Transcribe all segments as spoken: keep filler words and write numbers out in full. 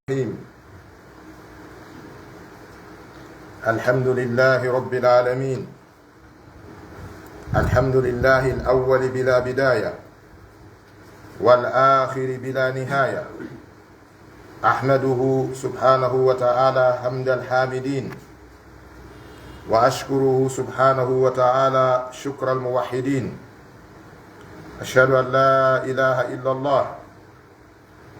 الرحيم. الحمد لله رب العالمين. الحمد لله الأول بلا بداية والآخر بلا نهاية. أحمده سبحانه وتعالى حمد الحامدين، وأشكره سبحانه وتعالى شكر الموحدين. أشهد أن لا إله إلا الله،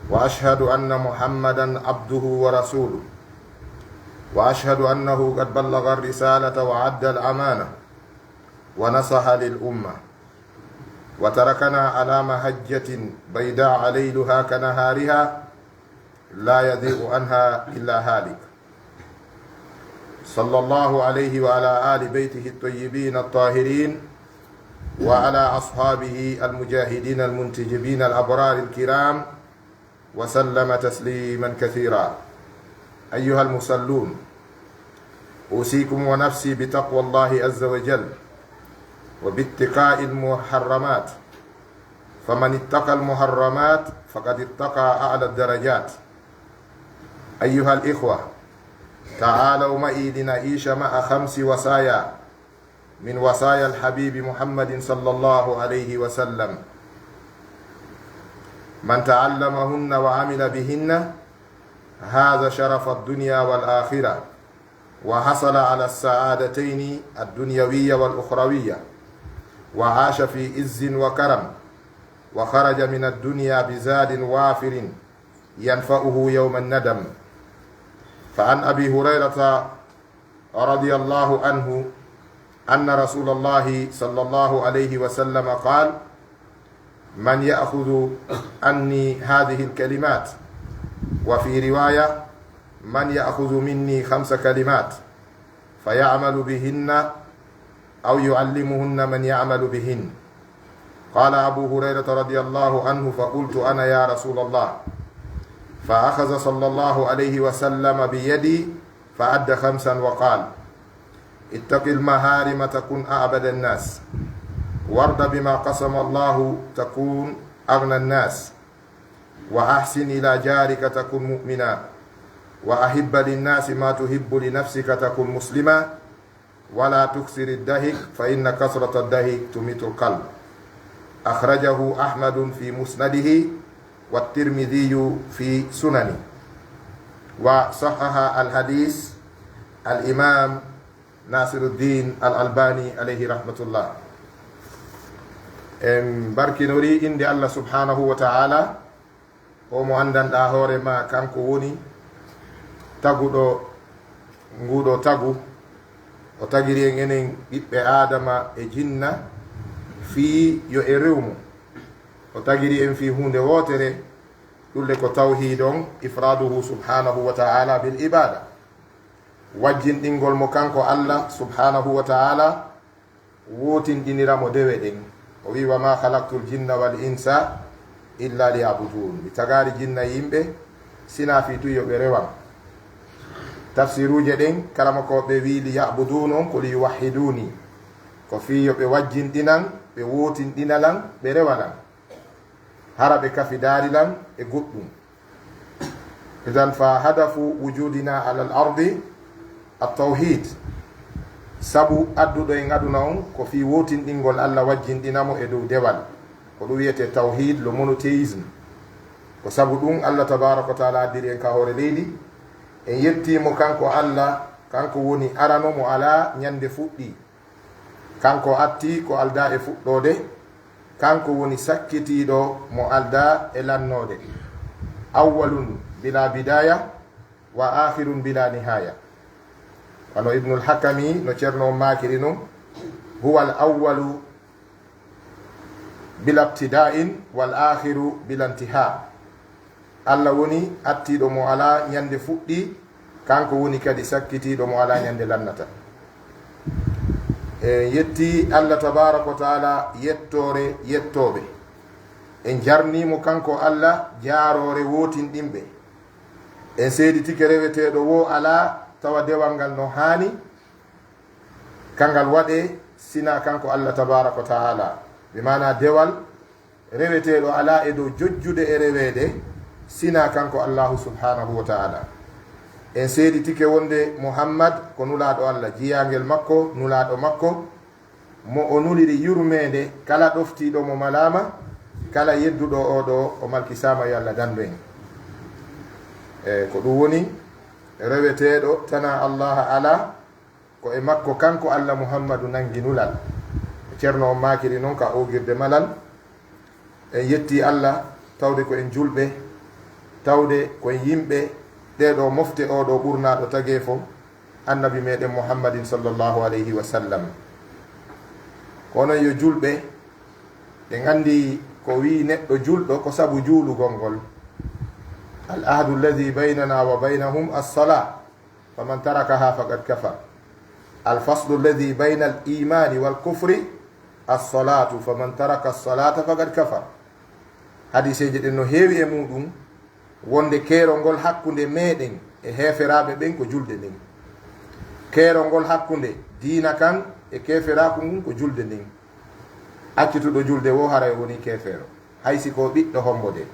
وأشهد أن محمدا عبده ورسوله، وأشهد أنه قد بلغ الرسالة وأدى الأمانة ونصح للأمة، وتركنا على محجة بيضاء ليلها كنهارها لا يزيغ عنها إلا هالك. صلى الله عليه وعلى آل بيته الطيبين الطاهرين وعلى أصحابه المجاهدين المنتجبين الأبرار الكرام وسلم تسليما كثيرا. أيها المصلون، أوصيكم ونفسي بتقوى الله عز وجل وباتقاء المحرمات، فمن اتقى المحرمات فقد اتقى أعلى الدرجات. أيها الإخوة، تعالوا معي لنعيش مع خمس وصايا من وصايا الحبيب محمد صلى الله عليه وسلم، من تعلمهن وعمل بهن حاز شرف الدنيا والآخرة، وحصل على السعادتين الدنيوية والأخروية، وعاش في عز وكرم، وخرج من الدنيا بزاد وافر ينفعه يوم الندم. فعن أبي هريرة رضي الله عنه أن رسول الله صلى الله عليه وسلم قال: من يأخذ عني هذه الكلمات؟ وفي رواية: من يأخذ مني خمس كلمات فيعمل بهن أو يعلمهن من يعمل بهن؟ قال أبو هريرة رضي الله عنه: فقلت أنا يا رسول الله، فأخذ صلى الله عليه وسلم بيدي فعد خمسا وقال: اتق المحارم تكن أعبد الناس، وارض بما قسم الله تكون أغنى الناس، وأحسن إلى جارك تكن مؤمنا، وأحب للناس ما تحب لنفسك تكن مسلما، ولا تكثر الضحك فإن كثرة الضحك تميت القلب. أخرجه أحمد في مسنده والترمذي في سننه، وصحح الحديث الإمام ناصر الدين الألباني عليه رحمة الله. En barkinorii innde Allah subhanahu wa ta'ala, o mo anndanɗaa hoore maa, kanko woni taguɗo nguɗo tagu. O tagiri en enen ɓiɓɓe Aadama e jinna fii yo en rewu mo. O tagiri en fii huunde wootere, ɗun le ko tawhiid on, ifraaduhu subhanahu wa ta'ala bil ibaada. Wajjinɗingol mo kanko Allah subhanahu wa ta'ala, wootinɗinira mo dewe ɗen. O wi'i: "Wa ma khalaqtul jinna wal insa illa liya'budun." Mi tagaali jinna e yimɓe, sinaa fii tun yo ɓe rewan. Tafsiruuje ɗen, karamokooɓe wi'i: "Liya'budun" on ko "liyuwahhiduni." Ko fii yo ɓe wajjinɗinan, ɓe wootinɗina lan, ɓe rewa lan. Hara ɓe kafidaali lan e goɗɗun. Idan fa hadafu wujudina alal ardi at-tawhid. Sabu adduɗo en aduna on ko fii wootinɗingol Allah, wajjinɗina mo e dow dewal. Ko ɗun wi'etee tawhid, le monothéisme. Ko sabu ɗun Allah tabaraka wa ta'ala addiri en ka hoore leydi. En yettii mo kanko Allah, kanko woni arano mo alaa ɲande fuɗɗii. Kanko atti ko aldaa e fuɗɗoode, kanko woni sakkitiiɗo mo aldaa e lannoode. Awwalun bila bidaya wa akhirun bila nihaya. Wano Ibnul Hakami, no Ceerno on maakiri non, "Huwa al awwalu bila ibtida'in wal akhiru bila intiha." Allah woni attiiɗo mo alaa ɲande fuɗɗii, kanko woni kadi sakkitiiɗo mo alaa ɲande lannata. En yettii Allah tabaaraka wa ta'ala yettoore yettooɓe. En jarnii mo kanko Allah jaaroore wootinɗinɓe. En seeditike reweteeɗo woo alaa tawa dewal ngal no haani, ka ngal waɗee, sinaa kanko Allah tabaaraka wa ta'ala. Bi maanaa dewal reweteeɗo alaa e dow jojjude e reweede, sinaa kanko Allaahu subhaanahu wa ta'aalaa. En seeditike wonde Muhammad ko Nulaaɗo Alla, jiyaangel makko, Nulaaɗo makko, mo o nuliri yurmeende kala ɗoftiiɗo mo malaama, kala yedduɗo oo ɗoo o malkisaama, yo Alla dandu en. E ko ɗum woni reweteeɗo tanaa Allaaha alaa, ko e makko kanko Alla Muhammadu nangi nulal. Ceerno on maakiri non ka oogirde malal. En yettii Alla, tawde ko en julɓe, tawde ko en yimɓe, ɗee ɗoo mofte oo ɗoo ɓurnaaɗo tageefo, Annabi meɗen Muhammadin sallallahu alayhi wa sallam. Ko onon yo julɓe, en anndi ko wii neɗɗo julɗo ko sabu juulugol ngol. Al ahdu alladhi baynana wa baynahum as-salaa, faman tarakaha faqad kafar. Al faslu alladhi bayna al imaani wal kufri as-salaatu, faman taraka as-salaata faqad kafar. Hadiiseeje ɗen no heewi e muuɗum, wonde keerol ngol hakkunde meɗen e heeferaaɓe ɓen ko julde nden. Keerol ngol hakkunde diina kan e keeferaaku ngun ko julde nden. Accituɗo julde woo haray o wonii keefeero, hay si ko ɓiɗɗo hombo de.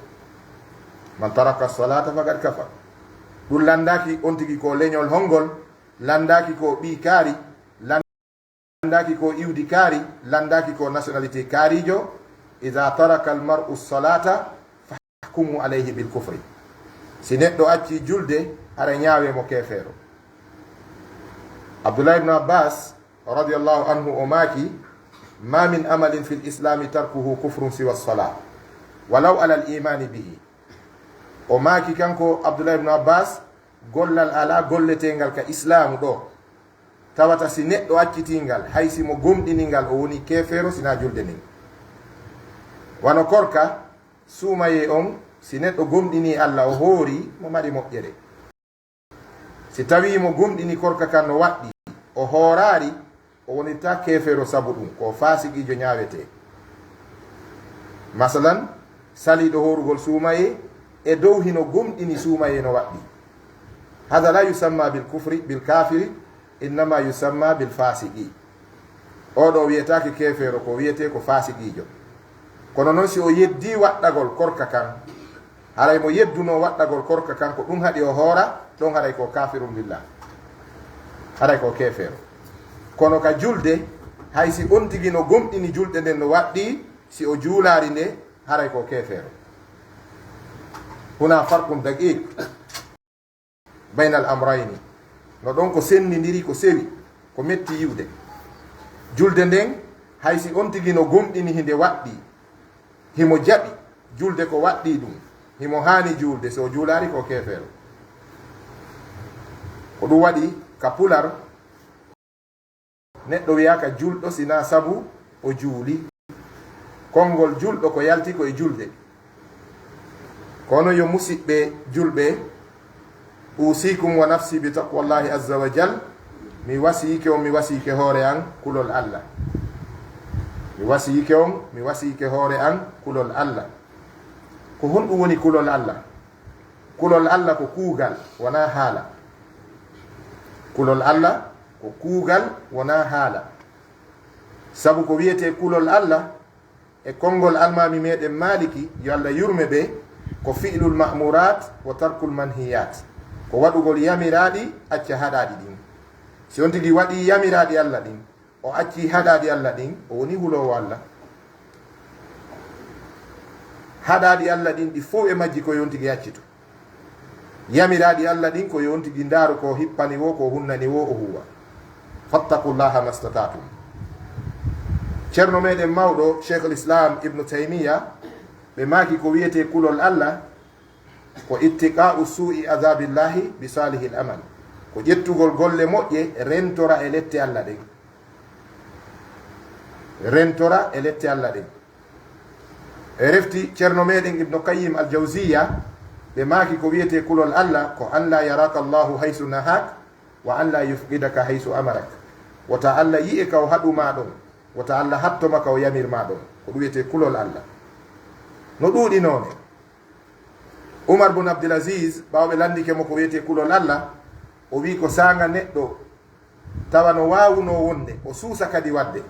Man taraka as-salaata faqad kafar. Ɗum lanndaaki on tigi ko leñol hongol, lanndaaki ko ɓii kaari, lanndaaki ko iwdi kaari, lanndaaki ko nationalité kaariijo. Iza taraka al-mar'u as-salaata fahkumu alayhi bil kufri. Si neɗɗo accii julde, hara ñaawee mo keefeero. Abdullah ibn Abbas radiyallahu anhu o maaki, ma min amalin fil islami tarkuhu kufrun siwa as-salaa, walaw ala al-imaani bihi. O maaki kanko Abdullah ibn Abbas, gollal alaa golleteengal ka islaamu ɗoo, tawata si neɗɗo accitii ngal, hay si mo gomɗini ngal, o wonii keefeero, sinaa julde nden. Wano korka, suumayee on, si neɗɗo gomɗinii Alla, o hoorii, mo mari moƴƴere. Si tawii mo gomɗini korka kan no waɗɗii, o hooraari, o wonirtaa keefeero sabu ɗum, ko faasiqiijo ñaawetee. Masalan, saliiɗo hoorugol suumayee e dow hino gomɗini suumayee no waɗɗii. Hada la yusamma bil kufri, bil kaafiri, innama yusamma bil faasiqi. Oo ɗoo wiyetaake keefeero, ko wiyetee ko faasiqiijo. Kono non si o yeddii waɗɗagol korka kan, haray mo yeddunoo waɗɗagol korka kan, ko ɗum haɗi o hoora, ɗon haray ko kaafirun billah. Haray ko keefeero. Kono ka julde, hay si on tigi no gomɗini julde nden no waɗɗii, si o juulaari nde, haray ko keefeero. Huna farqun daqiq bayna al amrayni. No ɗon ko sennindiri, ko sewi, ko metti yi'ude. Julde nden, hay si on tigi no gomɗini hinde waɗɗii, himo jaɓi julde ko waɗɗii ɗum, himo haani juulde, si o juulaari ko keefeero. Ko ɗum waɗi ka pular, neɗɗo wiyaaka julɗo sinaa sabu o juuli. Konngol julɗo ko yalti ko e julde. Kono yo musiɓɓe julɓe, أوصيكم ونفسي بتقوى الله عز وجل. Mi wasiyike on, mi wasiyike hoore an kulol Alla. Mi wasiyike on, mi wasiyike hoore an kulol Alla. Ko honɗum woni kulol Alla? Kulol Alla ko kuugal, wonaa haala. Kulol Alla ko kuugal, wonaa haala. Sabu ko wi'etee kulol Alla, e konngol Almaami meɗen Maaliki, yo Alla yurme ɓe, ko fi'lul ma'murat wa tarkul manhiyat. Ko waɗugol yamiraaɗi, acca haɗaaɗi ɗin. Si on tigi waɗii yamiraaɗi Alla ɗin, o accii haɗaaɗi Alla ɗin, o wonii huloowo Alla. Haɗaaɗi Alla ɗin ɗi fow e majji ko yo on tigi accitu. Yamiraaɗi Alla ɗin ko yo on tigi ndaaru ko hippani woo, ko hunnani woo, o huuwa. Fattaqullaha mastata'tum. Ceerno meɗen mawɗo, Sheikhul Islam Ibnu Taymiya, ɓe maaki ko wi'etee kulol Alla, ko ittiqa'u su'i adhabillahi bi salihil amal. Ko ƴettugol golle moƴƴe, rentora e lette Alla ɗen. Rentora e lette Alla ɗen. E refti Ceerno meɗen Ibnu Qayyim al-Jawziyya, ɓe maaki ko wi'etee kulol Alla ko an la yaraka Allahu haysu nahak, wa an la yufqidaka haysu amarak. Wota Alla yi'e ka o haɗu ma ɗon, wota Alla hatto ma ka o yamir ma ɗon. Ko ɗum wi'etee kulol Alla. No ɗuuɗi noone. Umar bun Abdul Aziz, ɓaawo ɓe lanndike mo ko wi'etee kulol Alla, o wi'i ko saanga neɗɗo tawa no waawunoo wonde, o suusa kadi waɗde.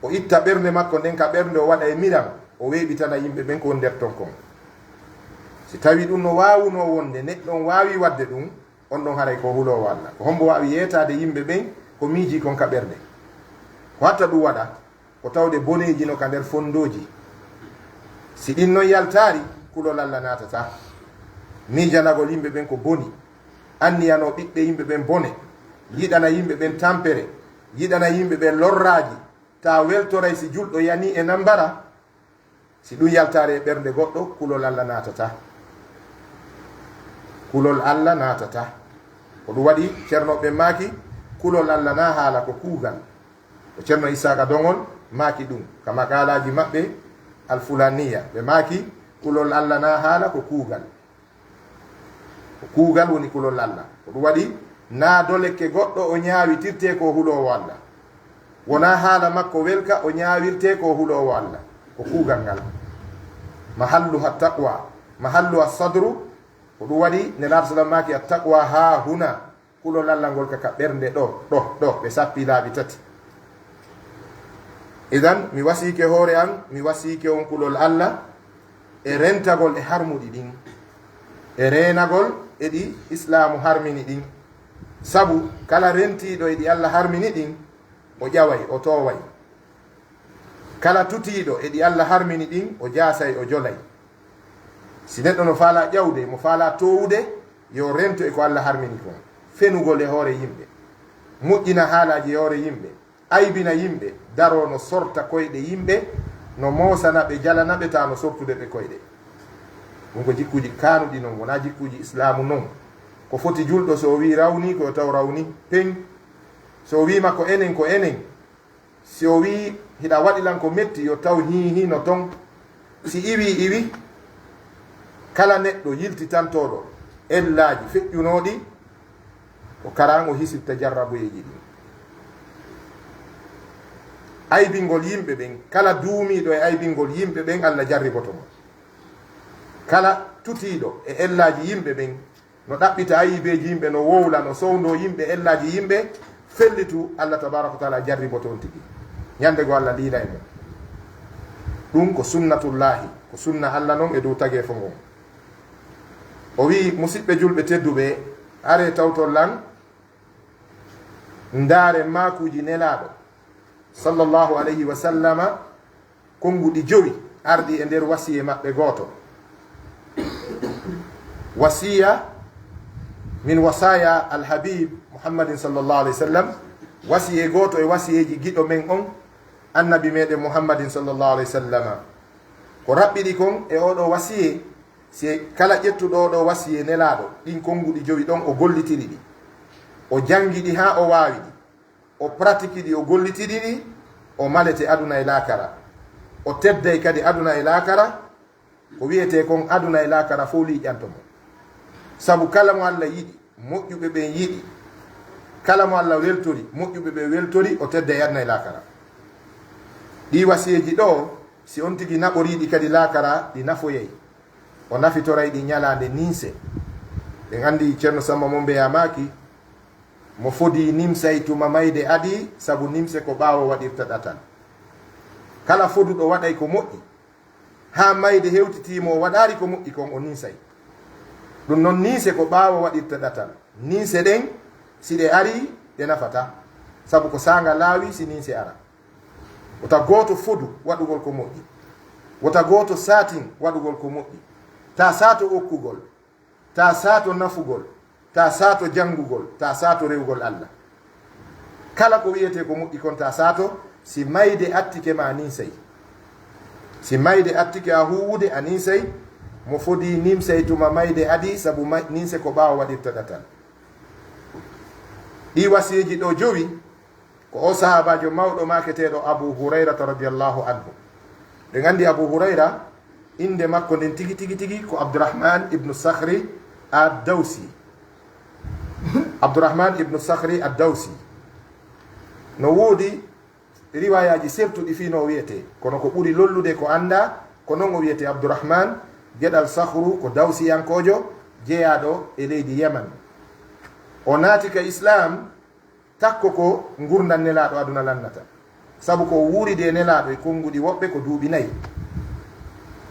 O itta ɓernde makko nden ka ɓernde, o waɗa e miran, o weeɓitana yimɓe ɓen ko woni nder ton kon. Si tawii ɗun no waawunoo wonde neɗɗo on waawii waɗde ɗun, on ɗon haray ko huloowo Alla. Ko hombo waawi yeetaade yimɓe ɓen ko miijii kon ka ɓernde? Ko hatta ɗun waɗa, ko tawde boneeji no ka nder fondooji. Si ɗin non yaltaali, kulol Alla naatataa. Miijanagol yimɓe ɓen ko boni, anniyanoo ɓiɓɓe yimɓe ɓen bone, yiɗana yimɓe ɓen tampere, yiɗana yimɓe ɓen lorraaji, taa weltoray si julɗo yanii e nambara. Si ɗun yaltaali e ɓernde goɗɗo, kulol Alla naatataa. Kulol Alla naatataa. Ko ɗun waɗi Ceerno ɓen maaki, kulol Alla naa haala ko kuugal. Ko Ceerno Isaaqa Doŋol maaki ɗun ka maqaalaaji maɓɓe Alfulaaniya. Ɓe maaki, kulol Alla naa haala ko kuugal. Ko kuugal woni kulol Alla. Ko ɗun waɗi naa dolekke goɗɗo o ñaawitirtee ko huloowo Alla. Wonaa haala makko welka o ñaawirtee ko huloowo Alla. Ko kuugal ngal. Mahalluha taqwa, mahalluha sadru. Ko ɗun waɗi Nelaaɗo sallam maaki, "Attaqwa haa huna." Kulol Alla ngol ka, ka ɓernde ɗoo, ɗoo, ɗoo, ɓe sappii laabi tati. Idan, mi wasiike hoore an, mi wasiike on kulol Alla e rentagol e harmuɗi ɗin, e reenagol e ɗi Islaamu harmini ɗin. Sabu kala rentiiɗo e ɗi Alla harmini ɗin, o ƴaway, o tooway. Kala tutiiɗo e ɗi Alla harmini ɗin, o jaasay, o jolay. Si neɗɗo no faalaa ƴawde, mo faalaa toowude, yo rento e ko Alla harmini kon. Fenugol e hoore yimɓe, moƴƴina haalaaji e hoore yimɓe, aybina yimɓe, daroo no sorta koyɗe yimɓe, no moosana ɓe, jalana ɓe, taa no sortude ɓe koyɗe. Ɗun ko jikkuuji kaanuɗi non, wonaa jikkuuji Islaamu non. Ko foti julɗo, so o wi'i rawnii, ko yo taw rawnii, peŋ. So o wi'i ma ko enen, ko enen. Si o wi'i, "Hiɗa waɗi lan ko metti," yo taw hiihiino ton. Si iwii, iwii. Kala neɗɗo yiltitantooɗo ellaaji feƴƴunooɗi, ko karan o hisirta jarraboyeeji ɗin. Aybingol yimɓe ɓen, kala duumiiɗo e aybingol yimɓe ɓen, Alla jarriboto mo. Kala tutiiɗo e ellaaji yimɓe ɓen, no ɗaɓɓita ayibeeji yimɓe, no wowla, no sowndoo yimɓe, ellaaji yimɓe, fellitu, Alla tabaaraka wa taala jarriboto on tigi. Ñande goo Alla liilay mo. Ɗun ko sunnatullaahi, ko sunna Alla non e dow tageefo ngon. O wi'i, musiɓɓe julɓe tedduɓe, aree tawton lan, ndaaren maakuuji Nelaaɗo, sallallahu alayhi wa sallama, konnguɗi jowi arɗi e nder wasiyee maɓɓe gooto. Wasiya min wasaya Alhabib Muhammadin, sallallahu alayhi wa sallam, wasiyee gooto e wasiyeeji giɗo men on, Annabi meɗen Muhammadin, sallallahu alayhi wa sallama. Ko raɓɓiɗi kon e oo ɗoo wasiyee, si kala ƴettuɗo oo ɗoo wasiyee Nelaaɗo, ɗin konnguɗi jowi ɗon o gollitiri ɗi, o janngi ɗi haa o waawi ɗi. O pratiki ɗi, o gollitiri ɗi, o malete aduna e laakara. O tedday kadi aduna e laakara, ko wi'etee kon aduna e laakara fow liiƴanto mo. Sabu kala mo Alla yiɗi, moƴƴuɓe ɓen yiɗi, kala mo Alla weltori, moƴƴuɓe ɓen weltori, o tedday aduna e laakara. Ɗii wasiyeeji ɗoo, si on tigi naɓorii ɗi kadi laakara, ɗi nafoyay. O nafitoray ɗi ñalaande ninse. Ɗen anndi Ceerno Samma Mombeyaa maaki, "Mo fodii nimsay tuma mayde adii, sabu nimse ko ɓaawo waɗirta ɗatal." Kala foduɗo waɗay ko moƴƴi, haa mayde hewtitii mo o waɗaali ko moƴƴi kon, o ninsay. Ɗun non, ninse ko ɓaawo waɗirta ɗatal. Ninse ɗen, si ɗe arii, ɗe nafataa. Sabu ko saanga laawi si ninse ara. Wota gooto fodu waɗugol ko moƴƴi. Wota gooto saatin waɗugol ko moƴƴi. Taa saato okkugol. Taa saato nafugol, taa saato janngugol, taa saato rewugol Alla. Kala ko wi'etee ko moƴƴi kon taa saato, si mayde attike ma a ninsay. Si mayde attike a huuwude a ninsay, mo fodii nimsay tuma mayde adii, sabu may-, ninse ko ɓaawo waɗirta ɗatal. Ɗii wasiyeeji ɗoo jowi, ko oo sahaabaajo mawɗo maaketeeɗo Abu Hurayrata radiyallahu anhu. Ɗen anndi Abu Hurayra, innde makko nden tigi, tigi, tigi ko Abdurrahman ibnu Sakhri ad-Dawsi. Abdurrahman ibnu Sakhri ad-Dawsi. No woodi riwaayaaji sertuɗi fii no o wi'etee, kono ko ɓuri lollude ko anndaa, ko non o wi'etee Abdurrahman, geɗal Sakhru ko Dawsiyankoojo, jeyaaɗo e leydi Yaman. O naati ka Islaam, takko ko ngurndan Nelaaɗo aduna lannata. Sabu ko o wuuridi e Nelaaɗo e konnguɗi woɓɓe ko duuɓi nayi.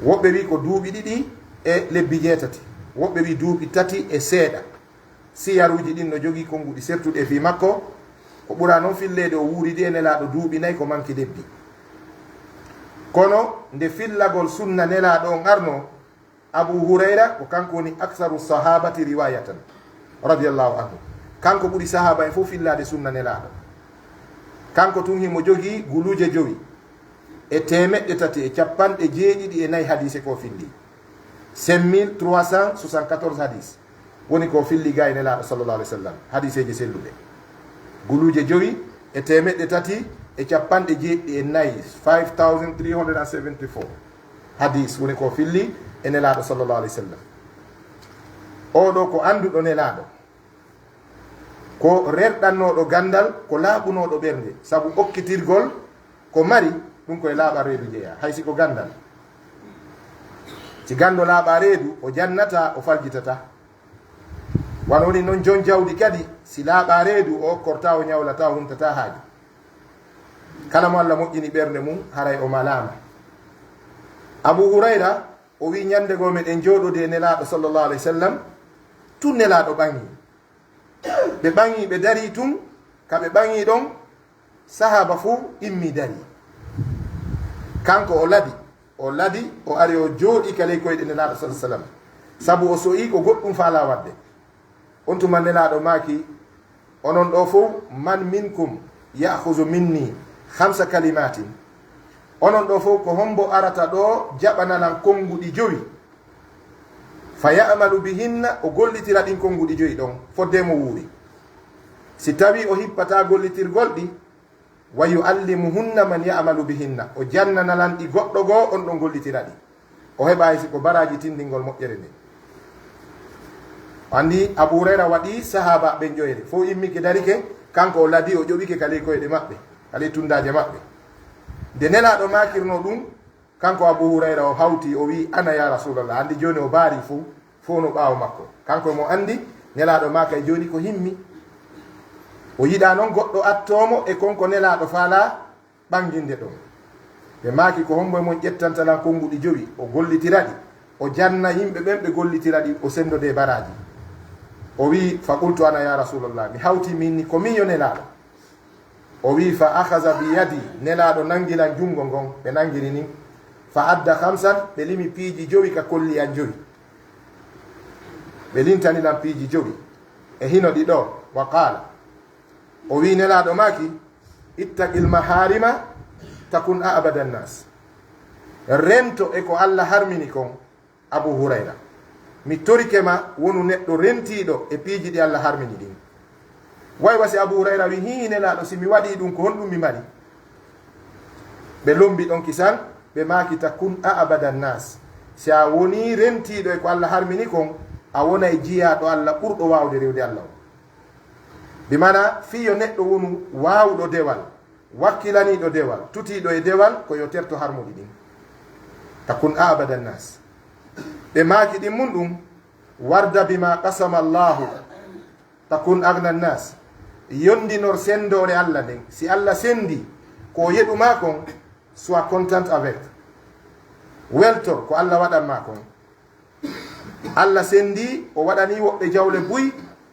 Woɓɓe wi'i ko duuɓi ɗiɗi, e lebbi jeetati. Woɓɓe wi'i duuɓi tati e seeɗa. Siyaruuji ɗin no jogii konnguɗi sertuɗi e fii makko. Ko ɓura non filleede o wuuridi e Nelaaɗo duuɓi nay ko manki lebbi. Kono nde fillagol sunna Nelaaɗo on arnoo, Abu Hurayra ko kanko woni aktharu sahabati riwayatan, radiyallahu anhu. Kanko ɓuri sahaaba en fof fillaade sunna Nelaaɗo. Kanko tun himo jogii guluuje jowi e teemeɗɗe tati e capanɗe jeeɗiɗi e nayi hadiise ko filli. Cinq mille trois cent soixante-quatorze hadis woni ko filli ga e Nelaaɗo sallallahu alaihi wasallam, hadiiseeje selluɗe. Guluuje jowi e teemeɗɗe tati e capanɗe jeeɗiɗi e nayi, five thousand three hundred and seventy-four hadis woni ko filli e Nelaaɗo sallallahu alaihi wasallam. Oo ɗoo ko annduɗo Nelaaɗo, ko rerɗannooɗo ganndal, ko laaɓunooɗo ɓernde, sabu okkitirgol ko mari, ɗum ko e laaɓa reedu jeyaa, hay si ko ganndal. Si ganndo laaɓa reedu, o jannataa, o faljitataa. Wano woni non jon jawdi kadi, si laaɓa reedu, o okkortaa, o ñawlataa, o huntataa haaju. Kala mo Alla moƴƴini ɓernde mum, haray o malaama. Abu Hurayra, o wi'i, ñande goo meɗen jooɗodi e Nelaaɗo sallallahu alaihi wasallam, tun Nelaaɗo ɓaŋi. Ɓe ɓaŋi, ɓe darii tun, ka ɓe ɓaŋi ɗon, sahaaba fuu immii darii. Kanko o ladi, o ladi, o ari o jooɗii ka ley koyɗe Nelaaɗo sallallahu alaihi wasallam, sabu o so'ii ko goɗɗum faalaa waɗde. On tuma Nelaaɗo maaki, onon ɗoo fow, man minkum ya'khuzu minni khamsa kalimatin? Onon ɗoo fow, ko hombo arata ɗoo jaɓana lan konnguɗi jowi? Fa ya'malu bihinna, o gollitira ɗin konnguɗi jowi ɗon, fodde mo wuuri. Si tawii o hippataa gollitirgol ɗi, wa yu'allimuhunna man ya'malu bihinna, o jannana lan ɗi goɗɗo goo, on ɗon gollitira ɗi. O heɓa hay si ko baraaji tindingol moƴƴere nden. O anndi Abu Hurayra waɗi sahaaba ɓen ƴoyre. Fow immike darike, kanko o ladi, o ƴoɓike ka ley koyɗe maɓɓe, ka ley tundaaje maɓɓe. Nde Nelaaɗo maakirnoo ɗum, kanko Abu Hurayra o hawti, o wi'i, "Ana ya Rasulallah." Anndi jooni o baari fow, fow no ɓaawo makko. Kanko e mo anndi, Nelaaɗo maaka e jooni ko himmi. O yiɗaa non goɗɗo attoo mo e kon ko Nelaaɗo faalaa ɓanginde ɗon. Ɓe maaki, "Ko hombo e mon ƴettanta lan konnguɗi jowi, o gollitira ɗi, o janna yimɓe ɓen ɓe gollitira ɗi, o senndodee baraaji?" O wi'i, "Fa qultu ana ya Rasulallah." Mi hawti min ni ko min yo Nelaaɗo. O wi'i, "Fa akhaza bi yadi." Nelaaɗo nangi lan junngo ngon, ɓe nangiri nin. Fa adda khamsan, ɓe limi piiji jowi ka kolli an jowi. Ɓe lintani lan piiji jowi. E hino ɗi ɗoo, wa qaala. O wi'i, Nelaaɗo maaki, "Ittaqil maharima takun a'bada nnas." Rento e ko Alla harmini kon, Abu Hurayra. Mi torike ma, wonu neɗɗo rentiiɗo e piiji ɗi Alla harmini ɗin. Way wa si Abu Hurayra wi'i, "Hii, Nelaaɗo, si mi waɗii ɗum, ko honɗum mi mari?" Ɓe lombi ɗon kisan, ɓe maaki, "Takun a'bada nnas." Si a wonii rentiiɗo e ko Alla harmini kon, a wonay jiyaaɗo Alla ɓurɗo waawde rewde Alla on. Bi maana, fii yo neɗɗo wonu waawuɗo dewal, wakkilaniiɗo dewal, tutiiɗo e dewal, ko yo terto harmuɗi ɗin. Takun a'bada nnas. Ɓe maaki ɗin mun ɗum, "Warda bima qasama Allahu, takun aghna nnas." Yondinor senndoore Alla nden. Si Alla senndi ko o yeɗu maa kon, sois content avec. Weltor ko Alla waɗan maa kon. Alla senndi, o waɗanii woɓɓe jawle buy,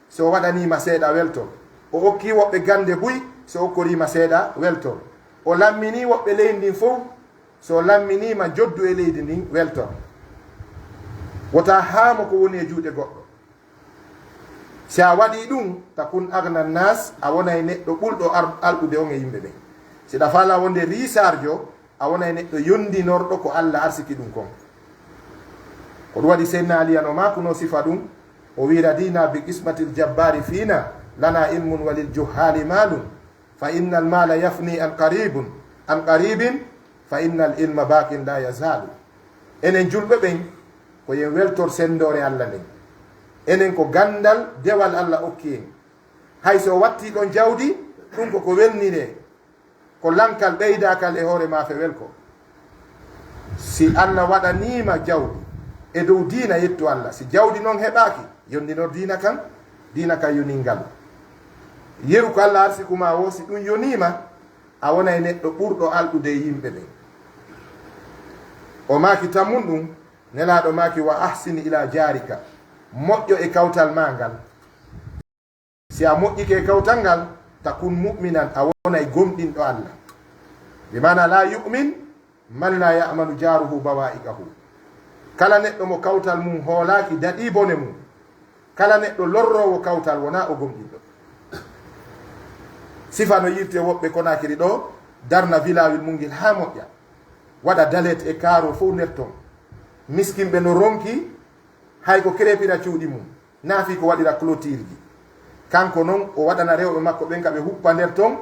si o waɗanii ma seeɗa, weltor. O okkii woɓɓe gannde buy, si o okkorii ma seeɗa, weltor. O lamminii woɓɓe leydi ndin fow, si o lamminii ma joddu e leydi ndin, weltor. Wota haamo ko woni e juuɗe goɗɗo. Si a waɗii ɗum, takun aghna nnas, a wonay neɗɗo ɓurɗo ar-, alɗude on e yimɓe ɓen. Si ɗa faalaa wonde riisaarjo, a wonay neɗɗo yondinorɗo ko Alla arsiki ɗum kon. Ko ɗum waɗi Seydina Ali ano maakunoo sifa ɗum, o wi'i, "Radina bi qismatil jabbaari fiina, lana ilmun walil juhaali maalun, fa innal maala yafni an qaribun, an qaribin, fa innal ilma baqin la yazaalu." Enen julɓe ɓen, ko yen weltor senndoore Alla nden. Enen ko ganndal dewal Alla okki en. Hay si o wattii ɗon jawdi, ɗum ko ko welniree. Ko lankal ɓeydaakal e hoore maafe welko. Si Alla waɗanii ma jawdi e dow diina, yettu Alla. Si jawdi non heɓaaki, yondinor diina kan, diina kan yoningal. Yeru ko Alla arsiku ma woo, si ɗum yonii ma, a wonay neɗɗo ɓurɗo alɗude e yimɓe ɓen. O maaki tammun ɗum, Nelaaɗo maaki, "Wa ahsin ila jaarika." Moƴƴo e kawtal maa ngal. Si a moƴƴike e kawtal ngal, takun mu'minan, a wonay gomɗinɗo Allah. Bi maana, "La yu'min man la ya'manu jaaruhu bawa'iqahu." Kala neɗɗo mo kawtal mum hoolaaki daɗii bone mum, kala neɗɗo lorroowo kawtal wonaa o gomɗinɗo. Sifa no yirte woɓɓe Konaakiri ɗoo, darna vilawil mum ngil haa moƴƴa, waɗa dalet e kaaro fow nder ton. Miskinɓe no ronki, hay ko krepira cuuɗi mum, naa fii ko waɗira clôture ji. Kanko non, o waɗana rewɓe makko ɓen ka ɓe huppa nder ton,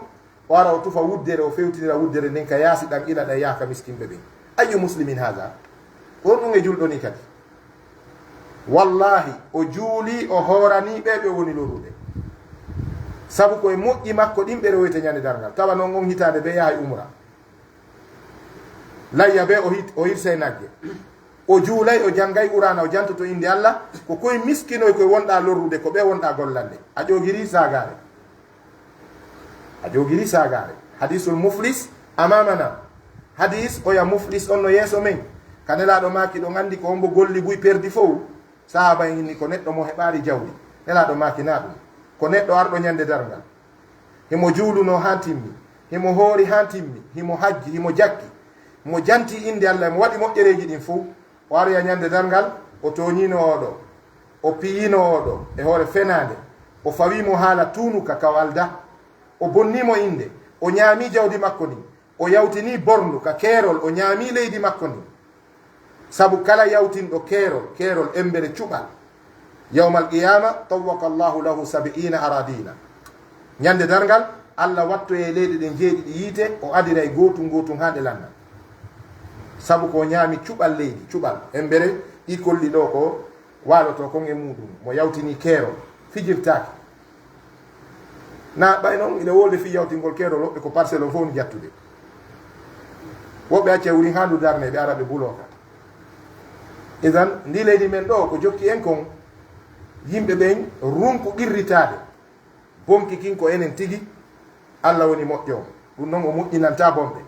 o ara o tufa wuddere, o fewtinira wuddere nden ka yaasi ɗan, ila ɗan yaha ka miskinɓe ɓen. Ayyu muslimin haza? Ko honɗun e julɗo nii kadi? Wallahi, o juulii, o hooranii ɓe ɓe woni lorrude. Sabu ko e moƴƴi makko ɗin ɓe rewoyta ɲande darngal. Tawa non on hitaande ɓe yahay umra. Layya be o hit-, o hirsay nagge. O juulay, o janngay Qur'aana, o jantoto innde Allah, ko koy miskinoy koy wonɗaa lorrude, ko ɓe wonɗaa gollande. A ƴoogiri saagaare. A ƴoogiri saagaare. Hadiisul muflis amamana. Hadiis oya muflis on no yeeso men. Ka Nelaaɗo maaki ɗon anndi ko hombo golli buy perdi fow. Sahaaba en inni ko neɗɗo mo heɓaali jawdi. Nelaaɗo maaki naa ɗun. Ko neɗɗo arɗo ɲande darngal. Himo juulunoo haa timmi, himo hoori haa timmi, himo hajji, himo jakki, mo jantii innde Allah, mo waɗi moƴƴereeji ɗin fow. O aroya ɲande darngal, o tooɲiino oo ɗoo, o piyiino oo ɗoo e hoore fenaande, o fawii mo haala tuunuka ka o aldaa, o bonnii mo innde, o ɲaamii jawdi makko ndin, o yawtinii borndu ka keerol, o ɲaamii leydi makko ndin. Sabu kala yawtinɗo keerol, keerol embere cuɓal, yawmal qiyaama, tawwaqa Allahu lahu sab'iina aradiina. Ɲande darngal, Allah wattoyay leyɗe ɗen jeeɗiɗi yiite, o adira e gootun gootun haa ɗe lanna. Sabu ko o ɲaami cuɓal leydi, cuɓal embere, ɗi kolli ɗoo ko waalotoo kon e muuɗum, mo yawtinii keerol, fijirtaake. Na ɓay non, ina wooɗi fii yawtingol keerol, woɓɓe ko parcelle on fof no jattude. Woɓɓe acca wurin haa ndu darne, ɓe ara ɓe buloo ka. Idan, ndi leydi men ɗoo, ko jokki en kon, yimɓe ɓen runku qirritaade. Bonki kin ko enen tigi, Allah woni moƴƴo on. Ɗum non o moƴƴinanta bonɓe.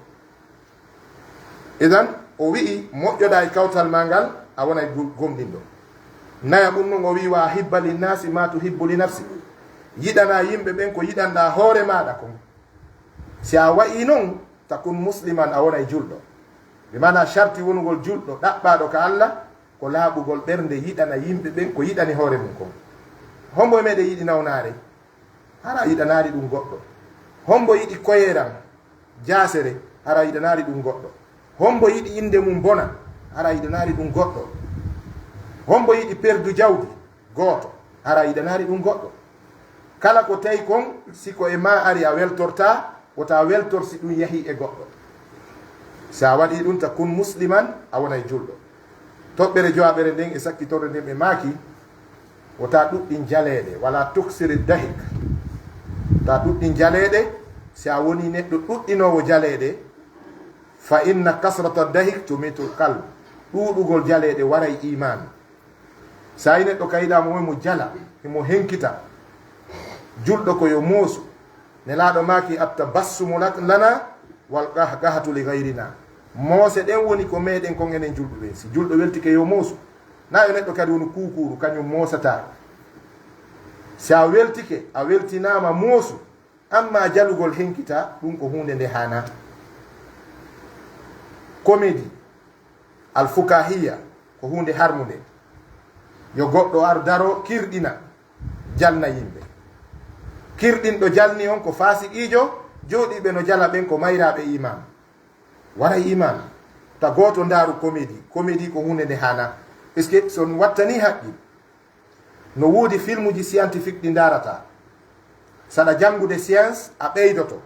Idan, o wi'i, moƴƴoɗaa e kawtal maa ngal, a wonay gu-, gomɗinɗo. Naya ɗum non, o wi'i, "Wa ahibba linnaasi ma tuhibbu li nafsi." Yiɗanaa yimɓe ɓen ko yiɗanɗaa hoore maaɗa kon. Si a wa'ii non, takun musliman, a wonay julɗo. Bi maanaa, sharti wonugol julɗo, ɗaɓɓaaɗo ka Allah, ko laaɓugol ɓernde, yiɗana yimɓe ɓen ko yiɗani hoore mum kon. Hombo e meɗen yiɗi nawnaare? Hara yiɗanaali ɗum goɗɗo. Hombo yiɗi koyeeran, jaasere? Hara yiɗanaali ɗum goɗɗo. Hombo yiɗi innde mum bona? Hara yiɗanaali ɗum goɗɗo. Hombo yiɗi perdu jawdi? Gooto. Hara yiɗanaali ɗum goɗɗo. Kala ko tawi kon, si ko e maa ari a weltortaa, wota weltor si ɗum yahii e goɗɗo. Si a waɗii ɗum, takun musliman, a wonay julɗo. Toɓɓere jowaɓere nden e sakkitorde nden ɓe maaki, wota ɗuɗɗin jaleeɗe, wala tuksiri dahik. Wota ɗuɗɗin jaleeɗe, si a wonii neɗɗo ɗuɗɗinoowo jaleeɗe, fa inna kasrata dahik tumitul qalb. Ɗuuɗugol jaleeɗe waray iimaan. Saa'i neɗɗo ka yiɗaa mo, mo jala, himo henkita. Julɗo ko yo moosu. Nelaaɗo maaki, "Attabassumu lak-, lana wal qahqahatu li ghayrina." Moose ɗen woni ko meɗen kon enen julɓe ɓen. Si julɗo weltike yo moosu. Na yo neɗɗo kadi woni kuukuuru, kañum moosataa. Si a weltike, a weltinaama moosu. Amma jalugol henkita, ɗum ko huunde nde haanaa. Komedi, alfukaahiya, ko huunde harmunde. Yo goɗɗo ar daro, kirɗina, jalna yimɓe. Kirɗinɗo jalni on ko faasiqiijo, jooɗiiɓe no jala ɓen ko mayraaɓe iimaan. Waray iimaan. Ta gooto ndaaru komedi. Komedi ko huunde nde haanaa. Puisque so on wattanii haqqi, no woodi filmuji scientifique ɗi ndaarataa. Saɗa janngude science, a ɓeydoto.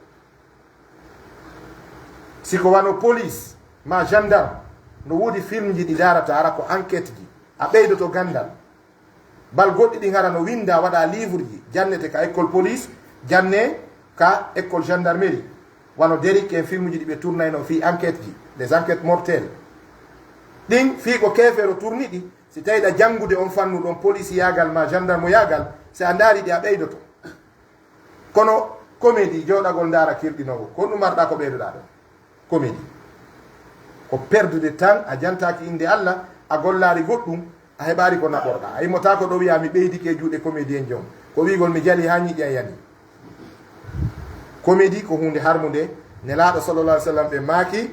Si ko wano police maa gendarme, no woodi filmji ɗi ndaarataa, hara ko enquête ji. A ɓeydoto ganndal. Bal goɗɗi ɗin hara no winndaa, waɗaa livre ji, jannete ka école police, jannee ka école gendarmerie. Wano Derrick en filmuji ɗi ɓe tournaynoo fii enquête ji, les enquêtes mortelles. Ɗin fii ko keefeero tourni ɗi, si tawii ɗa janngude on fannu ɗon, polisiyaagal maa gendarmoyaagal, si a ndaarii ɗi a ɓeydoto. Kono komedi, jooɗagol ndaara kirɗinoowo, ko honɗum marɗaa ko ɓeydoɗaa ɗon? Komedi. Ko perdude tan, a jantaaki innde Allah, a gollaali goɗɗum, a heɓaali ko naɓorɗaa. A immotaako ɗo wi'aa mi ɓeydike e juuɗe comédien jon. Ko wi'ugol mi jalii haa ñiiƴe an yani. Comédie ko huunde harmunde. Nelaaɗo sallallahu alaihi wasallam ɓe maaki,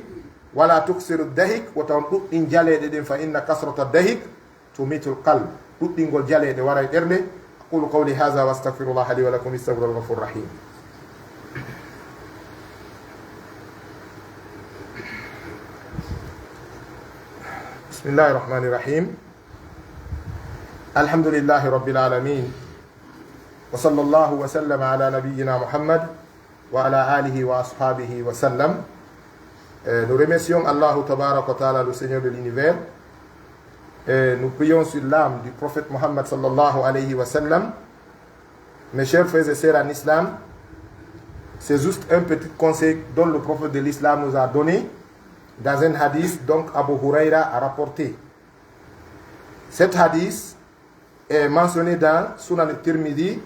"Wala tuksiru dahik, wota on ɗuɗɗin jaleeɗe ɗen, fa inna kasrata dahik tumitul qalb." Ɗuɗɗingol jaleeɗe waray ɓernde. أقول قولي هذا وأستغفر الله لي ولكم، إنه هو الغفور الرحيم. بسم الله الرحمن الرحيم. الحمد لله رب العالمين. وصلى الله وسلم على نبينا محمد وعلى آله وأصحابه وسلم. Euh, nous remercions Allah tabaraka wa ta'ala, le Seigneur de l'univers. Et nous prions sur l'âme du prophète Mohammed sallallahu alayhi wa sallam. Mes chers frères et sœurs en islam, c'est juste un petit conseil dont le prophète de l'islam nous a donné dans un hadith, donc Abu Huraira a rapporté. Cet hadith est mentionné dans Sunan al-Tirmidhi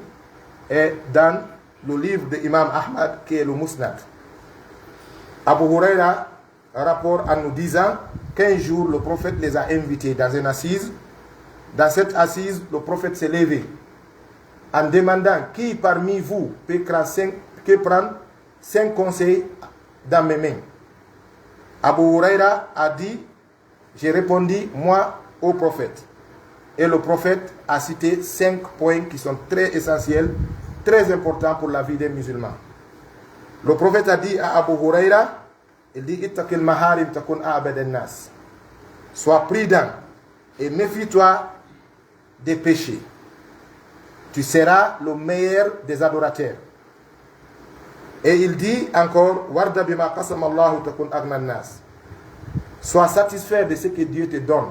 et dans le livre de Imam Ahmad qui est le Musnad. Abu Huraira rapporte en nous disant qu'un jour le prophète les a invités dans une assise. Dans cette assise, le prophète s'est levé en demandant qui parmi vous peut prendre cinq, peut prendre cinq conseils dans mes mains. Abu Huraira a dit, j'ai répondu, moi, au prophète. Et le prophète a cité cinq points qui sont très essentiels, très importants pour la vie des musulmans. Le prophète a dit à Abu Huraira, il dit, اتق المحارم تكن أعبد الناس. Sois prudent et méfie-toi des péchés. Tu seras le meilleur des adorateurs. Et il dit encore, وارض بما قسم الله تكن أغنى الناس. Sois satisfait de ce que Dieu te donne.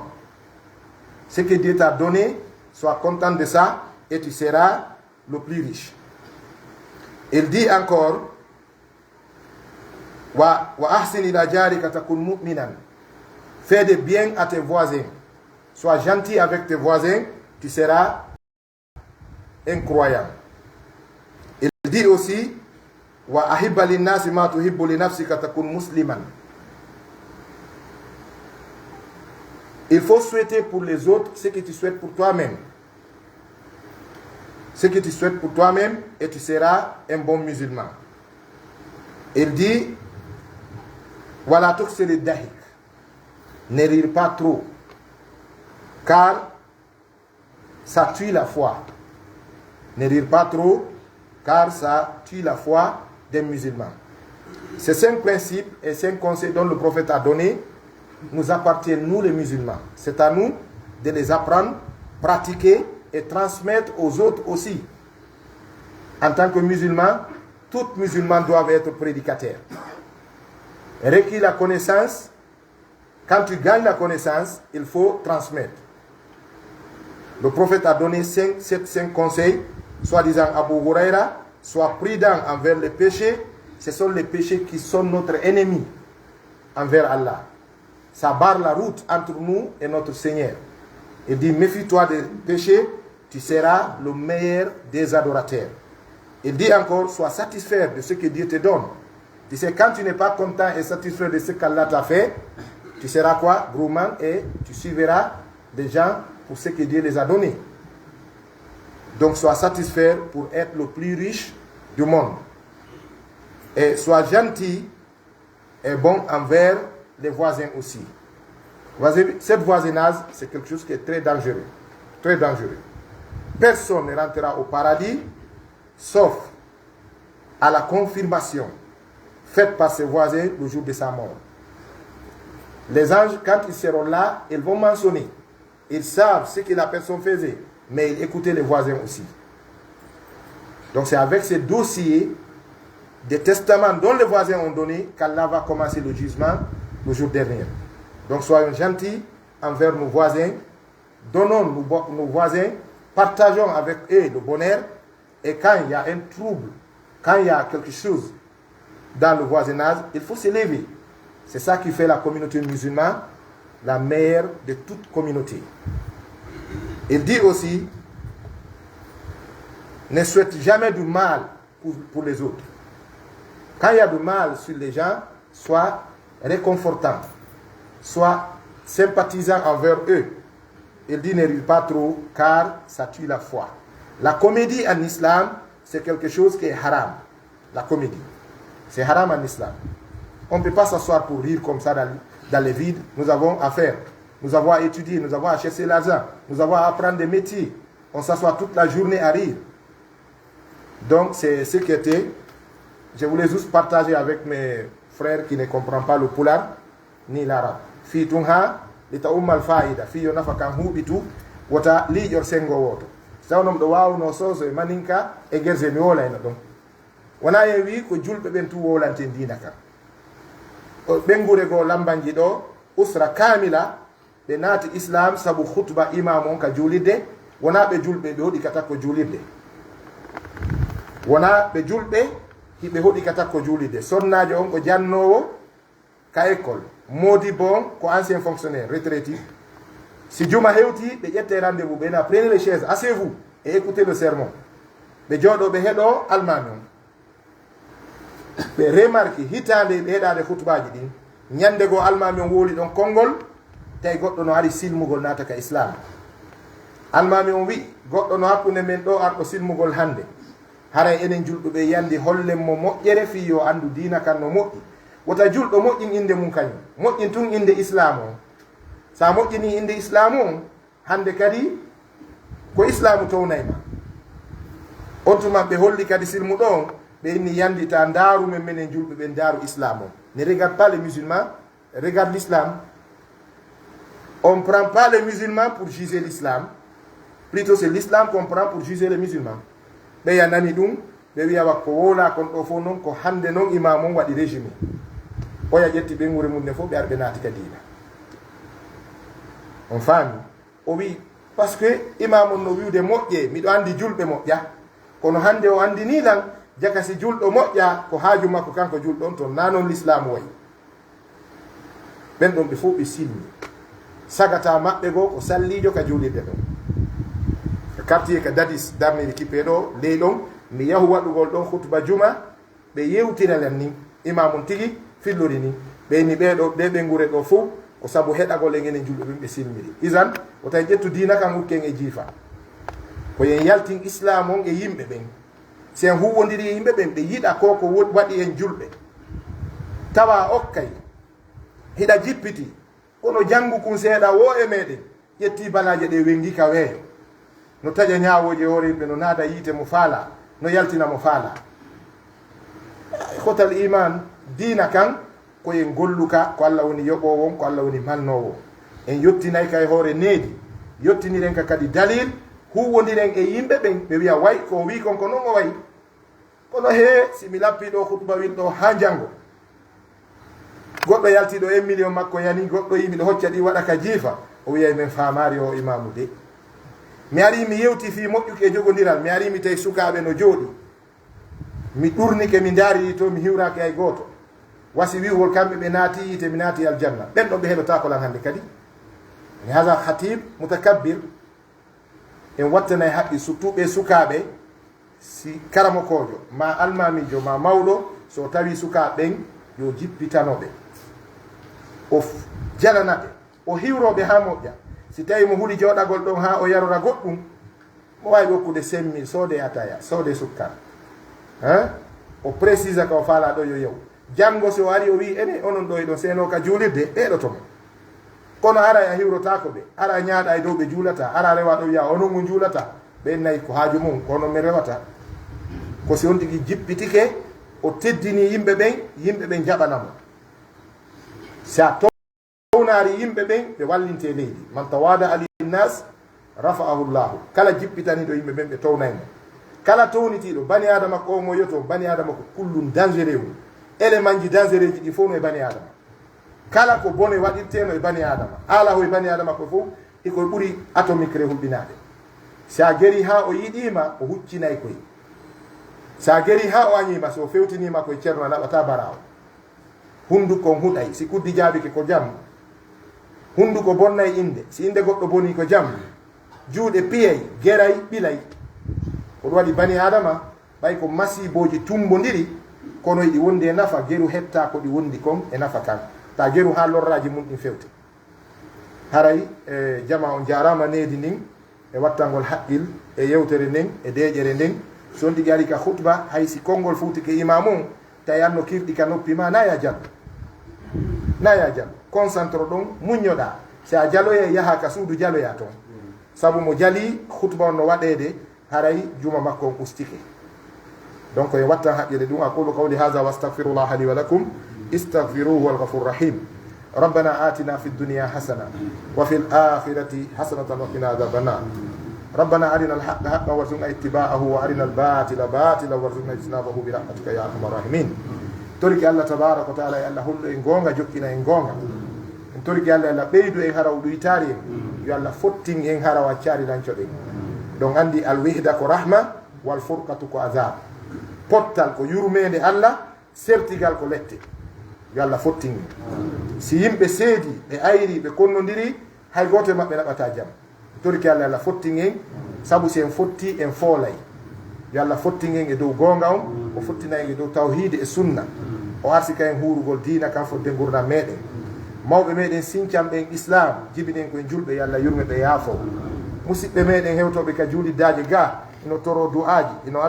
Ce que Dieu t'a donné, sois content de ça et tu seras le plus riche. Il dit encore, و، وأحسن إلى جارك تكن مؤمنا. Fais de bien à tes voisins. Sois gentil avec tes voisins, tu seras un croyant. Il dit aussi, وأحب للناس ما تحب لنفسك تكن مسلما. Il faut souhaiter pour les autres ce que tu souhaites pour toi-même. Ce que tu souhaites pour toi-même et tu seras un bon musulman. Il dit, ولا تكثر الضحك. Ne rire pas trop, car ça tue la foi. Ne rire pas trop, car ça tue la foi des musulmans. Ces cinq principes et cinq conseils dont le prophète a donné nous appartiennent, nous les musulmans. C'est à nous de les apprendre, pratiquer et transmettre aux autres aussi. En tant que musulmans, tous musulmans doivent être prédicateurs. Requis la connaissance, quand tu gagnes la connaissance, il faut transmettre. Le prophète a donné cinq, sept, cinq conseils, soi-disant Abu Huraira, sois prudent envers les péchés, ce sont les péchés qui sont notre ennemi envers Allah. Ça barre la route entre nous et notre Seigneur. Il dit, méfie-toi des péchés, tu seras le meilleur des adorateurs. Il dit encore, sois satisfait de ce que Dieu te donne. Tu sais, quand tu n'es pas content et satisfait de ce qu'Allah t'a fait, tu seras quoi? Gourmand et tu suivras des gens pour ce que Dieu les a donnés. Donc sois satisfait pour être le plus riche du monde. Et sois gentil et bon envers les voisins aussi. Voisin-, cette voisinage, c'est quelque chose qui est très dangereux. Très dangereux. Personne ne rentrera au paradis sauf à la confirmation faite par ses voisins le jour de sa mort. Les anges, quand ils seront là, ils vont mentionner. Ils savent ce que la personne faisait, mais ils écoutaient les voisins aussi. Donc c'est avec ces dossiers des testaments dont les voisins ont donné qu'Allah va commencer le jugement le jour dernier. Donc soyons gentils envers nos voisins, donnons nos, bo- nos voisins, partageons avec eux le bonheur, et quand il y a un trouble, quand il y a quelque chose dans le voisinage, il faut se lever. C'est ça qui fait la communauté musulmane la meilleure de toute communauté. Il dit aussi, ne souhaite jamais du mal pour, pour les autres. Quand il y a du mal sur les gens, sois réconfortant, sois sympathisant envers eux. Il dit ne ris pas trop, car ça tue la foi. La comédie en islam, c'est quelque chose qui est haram. La comédie, c'est haram en islam. On ne peut pas s'asseoir pour rire comme ça dans, dans les vides. Nous avons à faire. Nous avons à étudier, nous avons à chercher l'argent, nous avons à apprendre des métiers. On s'assoit toute la journée à rire. Donc, c'est ce qui était. Je voulais juste partager avec mes frères qui ne comprennent pas le pulaar ni l'arabe. Fii tun haa li ta ummal faa'ida, fii yo nafa kan huuɓitu, wota liiƴor senngo wooto. Si tawno miɗo waawunoo soose e maninka e gerse, mi woolayno ɗon. Wonaa en wi'i ko julɓe ɓen tun wowlanten diina kan. O ɓenngure goo Lambanji ɗoo, usra kaamila, ɓe naati Islaam sabu khutba imaamu on ka juulirde, wonaa ɓe julɓe ɓe hoɗi ka takko juulirde. Wonaa ɓe julɓe hiɓe hoɗi ka takko juulirde. Sonnaajo on ko jannoowo ka école. Moodibbo on ko ancien fonctionnaire, retraité. Si juma hewtii, ɓe ƴettay rendez-vous, ɓe na, prenez les chaises, asseyez-vous et écoutez le sermon. Ɓe jooɗoo, ɓe heɗoo almaami on. Ɓe remarki hitaande e ɓe heɗaade khutbaaji ɗin. Ɲande goo almaami on wowli ɗon konngol, tawi goɗɗo no ari silmugol naata ka Islaam. Almaami on wi'i, goɗɗo no hakkunde men ɗoo arɗo silmugol hannde. Haray enen julɓe ɓe yandi hollen mo moƴƴere fii yo anndu diina kan no moƴƴi. Wota julɗo moƴƴin innde mun kaɲun. Moƴƴin tun innde Islaam on. Si a moƴƴinii innde Islaam on, hannde kadi ko Islaamu townay ma. On tuma ɓe holli kadi silmuɗo on, ɓe inni yandi ta ndaaru men menen julɓe ɓen ndaaru Islaam on. Ne regarde pas les musulmans, regarde l'islam. On prend pas les musulmans pour juger l'islam. Plutôt c'est l'islam qu'on prend pour juger les musulmans. Ɓeya nani ɗun, ɓe wi'a wa ko wowlaa kon ɗoo fow non ko hannde non imaamu on waɗi régime. Oya ƴetti ɓeynguure mun nden fow ɓe ari ɓe naati ka diina. On faami? O wi'i, parce que imaamu on no wi'ude moƴƴee, miɗo anndi julɓe moƴƴa. Kono hannde o anndinii lan, jaka si julɗo moƴƴa, ko haaju makko kanko julɗo on ton, naa non lislaamu wa'i. Ɓen ɗon ɓe fow ɓe silmi. Sagata maɓɓe goo ko salliijo ka juulirde ɗon. Ka quartier ka Dadis, darniri kippee ɗoo, ley ɗon, mi yahu waɗugol ɗon khutba juma, ɓe yewtira lan ni, imaamu on tigi fillori ni. Ɓe inni ɓee ɗoo, ɓee ɓeynguure ɗoo fow, ko sabu heɗagol en enen julɓe ɓen ɓe silmiri. Izan, wota en ƴettu diina kan ukken e jiifa. Ko en yaltin Islaam on e yimɓe ɓen. Si en huuwondirii e yimɓe ɓen, ɓe yiɗa ko ko wo-, waɗi en julɓe. Tawa okkay, hiɗa jippiti, kono janngu kun seeɗa woo e meɗen ƴetti balaaje ɗe wenngi ka weeyo. No taƴa ñaawooje hoore yimɓe, no naada yiite mo faalaa, no yaltina mo faalaa. Ikhwatal iman, diina kan, ko en gollu ka, ko Alla woni yoɓoowo on, ko Alla woni mannoowo on. En yottinay ka e hoore needi, yottiniren ka kadi dalil, huuwondiren e yimɓe ɓen, ɓe wi'a way, ko o wi'i kon ko non o wa'i. Kono hee, si mi lappii ɗoo khutbawel ɗoo haa janngo, goɗɗo yaltii ɗoo, un million makko yani, goɗɗo yi'i miɗo hocca ɗi waɗa ka jiifa, o wi'ay men faamaari oo imaamu de. Mi arii mi yewtii fii moƴƴuki e jogondiral, mi arii mi tawi sukaaɓe no jooɗii. Mi ɗurnike, mi ndaari ɗi to, mi hiwraaki hay gooto. Wasi wi'ugol kamɓe ɓe naati yiite, mi naati aljanna. Ɓen ɗon ɓe heɗotaako lan hannde kadi. Haza khatib mutakabbir. En wattanay haqqi surtout ɓee sukaaɓe, si karamokoojo, maa almaamiijo, maa mawɗo, si o tawii sukaaɓe ɓen, yo jippitano ɓe. O f-, jalana ɓe. O hiwroo ɓe haa moƴƴa. Si tawii mo huli jooɗagol ɗon haa o yarora goɗɗun, mo waawi okkude cinq mille, soodee ataya, soodee sukkar. Hein? O précisa ka o faalaa ɗon yo yahu. Janngo si o arii o wi'i, enen onon ɗoo hiɗon seenoo ka juulirde, ɓeydoto mo. Kono aray a hiwrotaako ɓe, aray a ɲaaɗaa e dow ɓe juulataa, aray a rewaa ɗon wi'aa onon on juulataa, ɓen nayi ko haaju mun, ko onon men rewataa. Ko si on tigi jippitike, o teddinii yimɓe ɓen, yimɓe ɓen jaɓana mo. Si a townaari yimɓe ɓen, ɓe wallintee leydi. Man tawaada'a linnaas, rafa'ahu Llaahu. Kala jippitaniiɗo yimɓe ɓen, ɓe townay mo. Kala townitiiɗo, bani Aadama ko o moyoto, bani Aadama ko kullun dangereux. Elemanji dangereuxji ɗi fow no e bani Aadama. Kala ko bone waɗirtee no e bani Aadama. Haala ko e bani Aadama ko fow, hiko ɓuri atomique re hulɓinaade. Si a gerii haa o yiɗii ma, o huccinay koy. Si a gerii haa o añii ma, si o fewtinii ma koy ceerno, a naɓataa baraawo. Hunduko on huɗay, si kuddi jaabike ko jam. Hunduko bonnay innde, si innde goɗɗo bonii ko jam. Juuɗe piyay, geray, ɓilay. Ko ɗum waɗi bani Aadama, ɓay ko masiibooji tumbondiri, kono hiɗi wondi e nafa, geru hettaa ko ɗi wondi kon e nafa kan. Taa geru haa lorraaji mun ɗin fewte. Haray, e, jamaa on jaaraama needi ndin e wattangol haqqil e yewtere nden e deeƴere nden. Si on tigi ari ka khutba, hay si konngol fuutike imaamu on, tawi an no kirɗi ka noppi maa, na ya jal. Na ya jal. Concentre ɗon, muññoɗaa. Si a jaloyay, yahaa ka suudu jaloyaa ton. Sabu mo jalii, khutba on no waɗeede, haray juma makko on ustike. Donc, en wattan haqqille ɗum. أقول قولي هذا وأستغفر الله لي ولكم. استغفروه هو الغفور الرحيم. ربنا آتنا في الدنيا حسنة وفي الآخرة حسنة وقنا عذاب النار. ربنا أرنا الحق حقا وارزقنا اتباعه وأرنا الباطل باطلا وارزقنا اجتنابه برحمتك يا أرحم الراحمين. Toriki Allah tabaraka wa taala, yo Allah hollu en goonga, jokkina en goonga. En toriki Allah, Allah ɓeydu en hara o ɗuytaari en. Yo Allah fottin en hara o accaari lancoɗen. Ɗon anndi alwihda ko rahma, wal furqatu ko azab. Pottal ko yurmeende Allah, sertigal ko lette. Yo Allah fottin en. Si yimɓe seedi, ɓe ayri, ɓe konnondiri, hay gooto e maɓɓe naɓataa jam. Torki Allah, Allah fottin en, sabu si en fotti, en foolay. Yo Allah fottin en e dow goonga on, o fottina en e dow tawhiidi e sunna. O arsika en huurugol diina kan fodde ngurndan meɗen. Mawɓe meɗen sincan ɓen Islaam, jibinen ko e julɓe, yo Allah yurme ɓe, yaafo. Musiɓɓe meɗen hewtooɓe ka juuliddaaje gaa, hino toroo du'aaji, hino